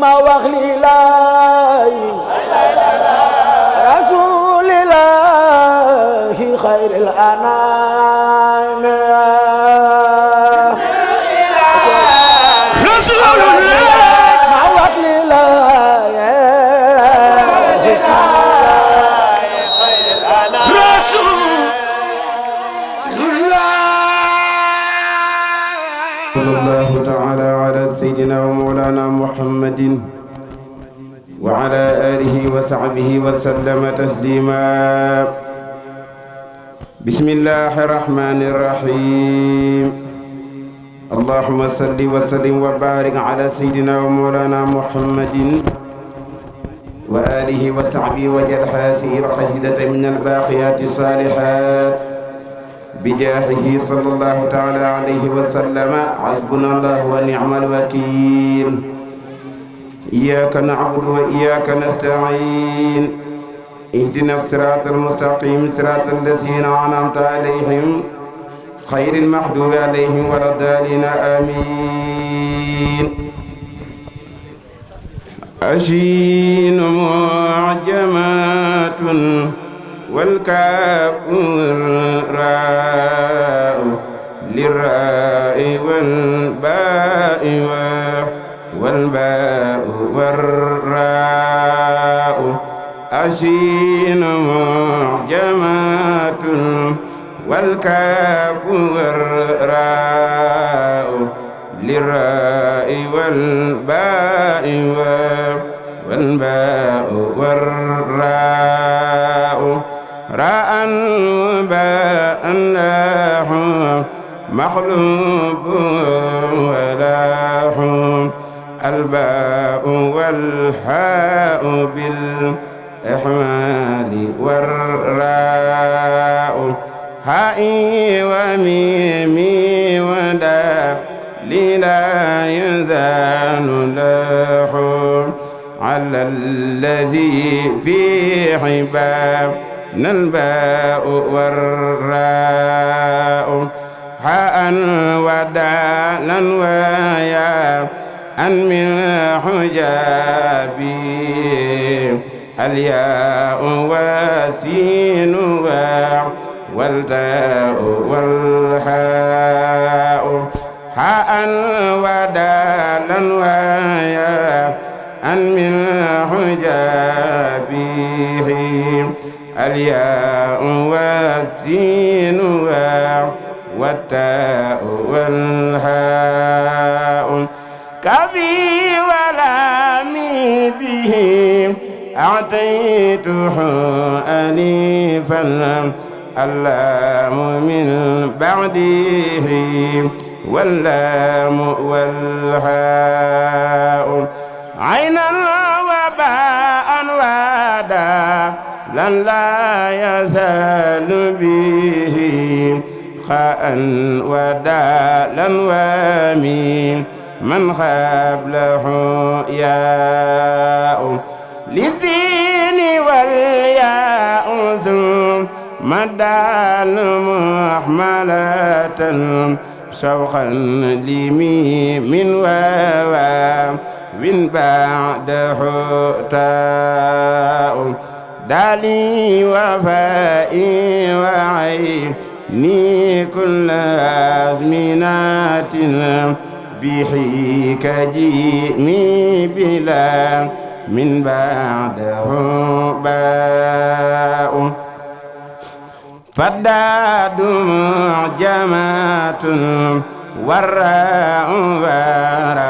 ma wax li laay rasulillahi xayril anaam ma wax li laay sallallahu ta'ala ala sayyidina wa mawlana muhammadin wa ala alihi wa sahbihi wa sallama taslima bismillahir rahmanir rahim allahumma salli wa sallim wa barik ala sayyidina wa mawlana muhammadin wa alihi wa sahbihi wa jal hasihi al-qasidata min al-baqiyati salihat bijaahihi sallallahu ta'ala alayhi wa sallama hasbunallahu wa ni'mal wakiil iyyaka na'budu wa iyyaka nasta'in ihdina siratal mustaqim siratal lazina an'amta alayhim ghayril maghdubi alayhim waladdallin amin ashin mu'jamatun والكاف والراء للراء والباء والباء والراء أشين معجمات والكاف والراء للراء والباء والباء والراء راء وباء لاح مخلوب ولاح الباء والحاء بالإحمال والراء هاء وميم ودا لا يزال لاح على الذي في حباب الباء والراء حاء ودالا ويا أن من حجابي الياء والسين والتاء والحاء حاء ودالا ويا أن من حجابه الياء والسين والتاء والهاء كفي ولامي به أعطيته أليفا اللام من بعده واللام والهاء عينا وباء وادا لن لا يزال به خاء ودالا وميم من قبله ياء للذين والياء ثم دال محملة سوقا لميم وواو من بعده تاء دالي وفائي وعيني كل أزمنات بحيك جيمي بلا من بعده باء فالداد معجمات والراء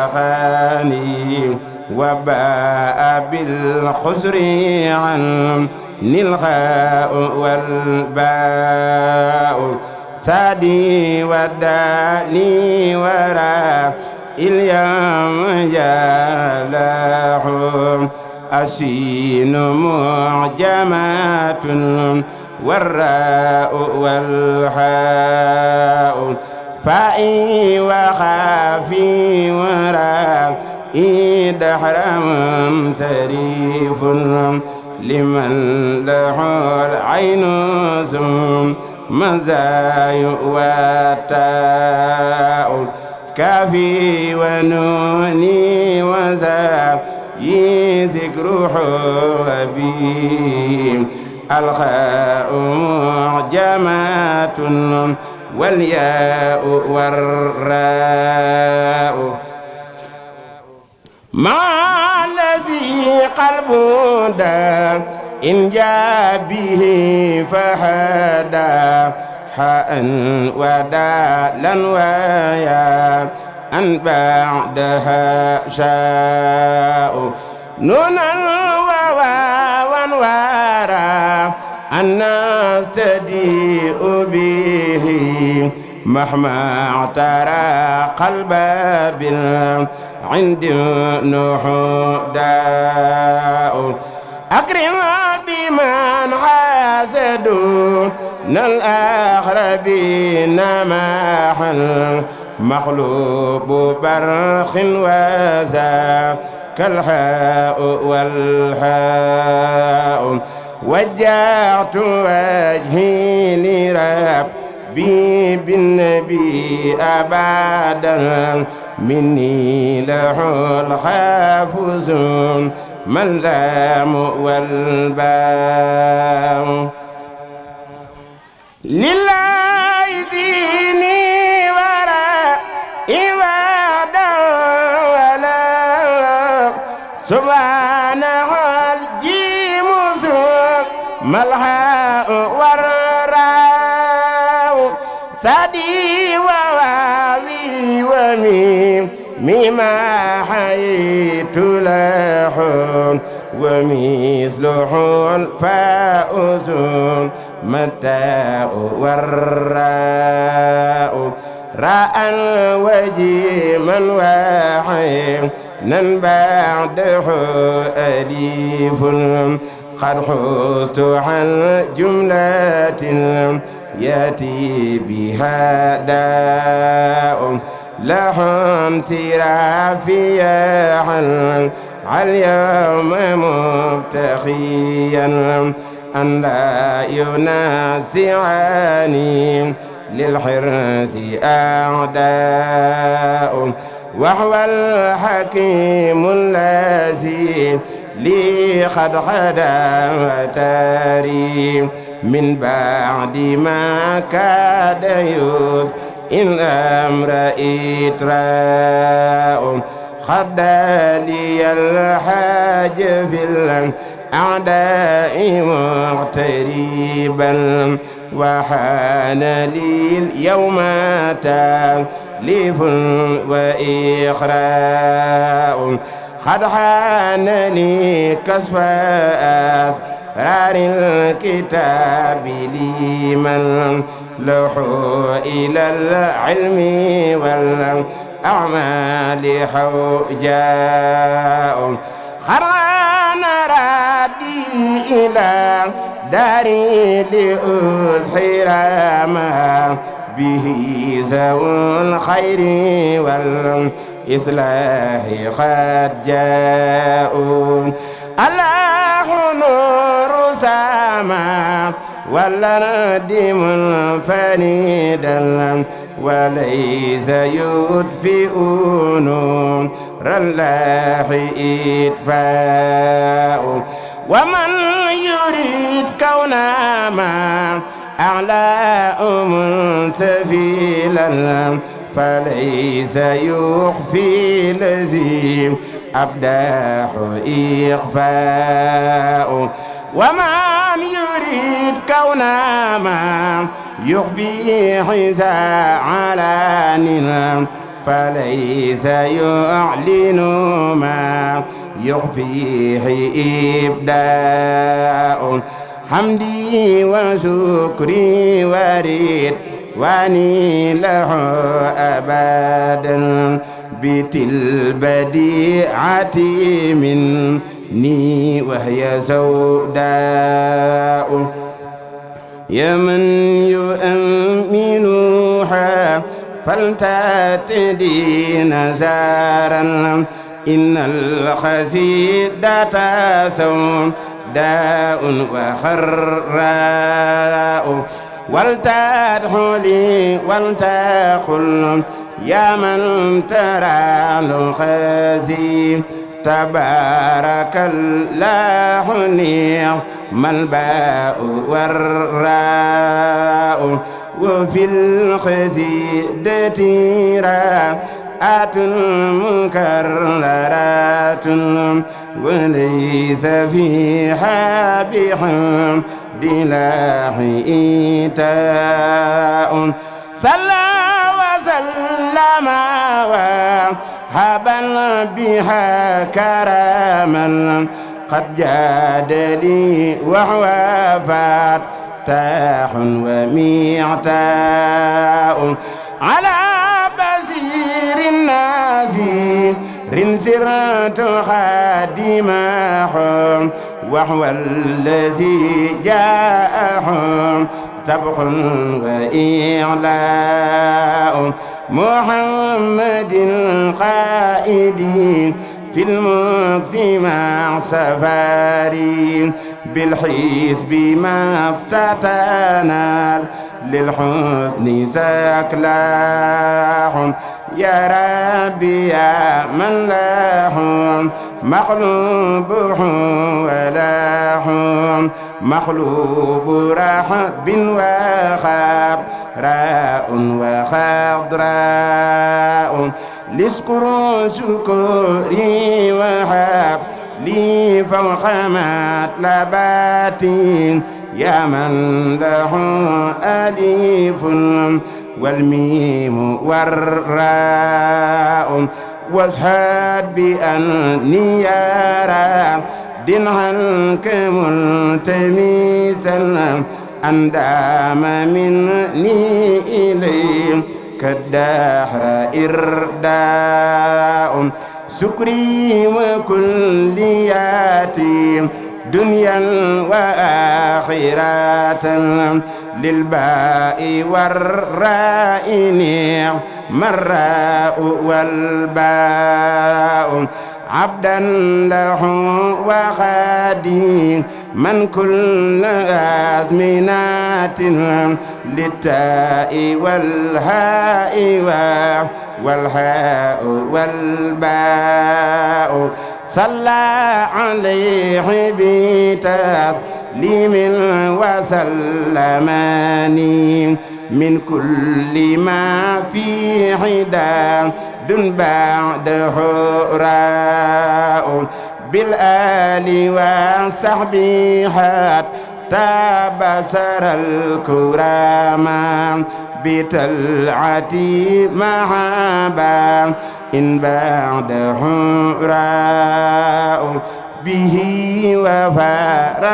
ورخاني وباء بالخسر عن الخاء والباء سادي ودالي وراء اليوم جالاح السين معجمات والراء والحاء فائي وخافي ورائي دحرم تريف لمن له العين ثم زاي وتاء كافي ونوني وذا ذكره به الخاء معجمات والياء والراء مع الذي قلب دا إن جاء به فهدى حاء ودالا ويا أن بعدها شاء نونا وواوا ورا أن نستديء به مهما اعترى قلب عند نحداء أكرم بمن حاسدوا الأقربين محل مخلوب برخ وذا كالحاء والحاء وجعت وجهي لربي بالنبي أبدا مني له الحافظ من لام والباء لله ديني وراء عبادا ولا سبحانه الجيم ثم الحاء والراء سدي وواوي وميم مما حييت له ومثله الفاء متاء والراء راء وجيما وحينا بعده أليف قد حزت عن جملة يأتي بها داء لهم ترافيا اليوم مبتخيا أن لا ينازعني للحرث أعداء وهو الحكيم الذي لي قد خدا وتاري من بعد ما كاد يوسف إن أمر إتراء خد لي الحاج في الأعداء مغتربا وحان لي اليوم تاليف وإخراء قد حان لي كشف أسرار الكتاب لمن لوحوا إلى العلم والأعمال حوجاء خران رادي إلى داري لأضحرما به ذو الخير والإصلاح قد جاءوا الله نور سما ولا ندم فريدا وليس يطفئ نور الله إطفاء ومن يريد كون ما أعلى منتفلا فليس يخفي الذي أبداه إخفاء ومن يريد كون ما يخفي حذاء علاننا فليس يعلن ما يخفيه إبداء حمدي وشكري وريد واني له أبدا بتلبديعة مني وهي سوداء يا من يؤمنها فلتأتدي نزارا إن الخسيدة سوداء وخراء ولتدخلي ولتقل يا من ترى الخزي تبارك الله نعم الباء والراء وفي القصيدة راءات مكررات وليس فيها بحمد الله إيتاء صلى وسلم وهبا بها كراما قد جاد لي وهو فتاح ومعتاء على بصير الناس سرت خادمهم وهو الذي جاءهم سبح وإعلاء محمد القائد في المكس مع سفاري بالحسب ما افتتنا للحسن سكلاح يا ربي يا من لهم مخلوبه ولاهم مخلوب رحب وخاب راء وخضراء لسكر سكري وهاب لي فوق مطلباتي يا من له أليف والميم والراء واشهد بأني يرى دين عنك ملتمسا أن دام مني إليك الدهر إرداء سكري وكلياتي دنيا وآخرة للباء والراء نعم الراء والباء عبدا له وخادي من كل أزمنات للتاء والهاء والحاء والباء صلى عليه بتسليم وسلماني من كل ما في حدا بعده راء بالآل والصحب حتى بصر الكرامة بتلعتي محابا إن بعده راء به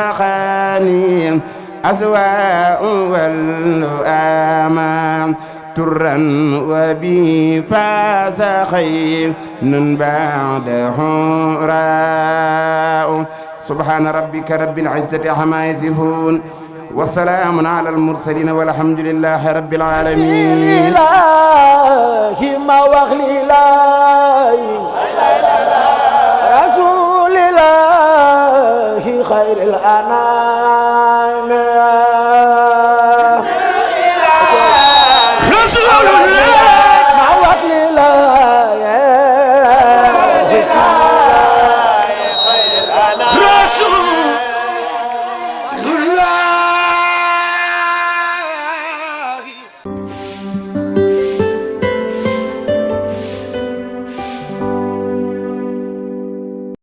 وفارقني أسواء واللؤاما ترا وبي فاز خير بعده راء سبحان ربك رب العزة عما يصفون والسلام على المرسلين والحمد لله رب العالمين. ما وغلي رسول الله خير الأنام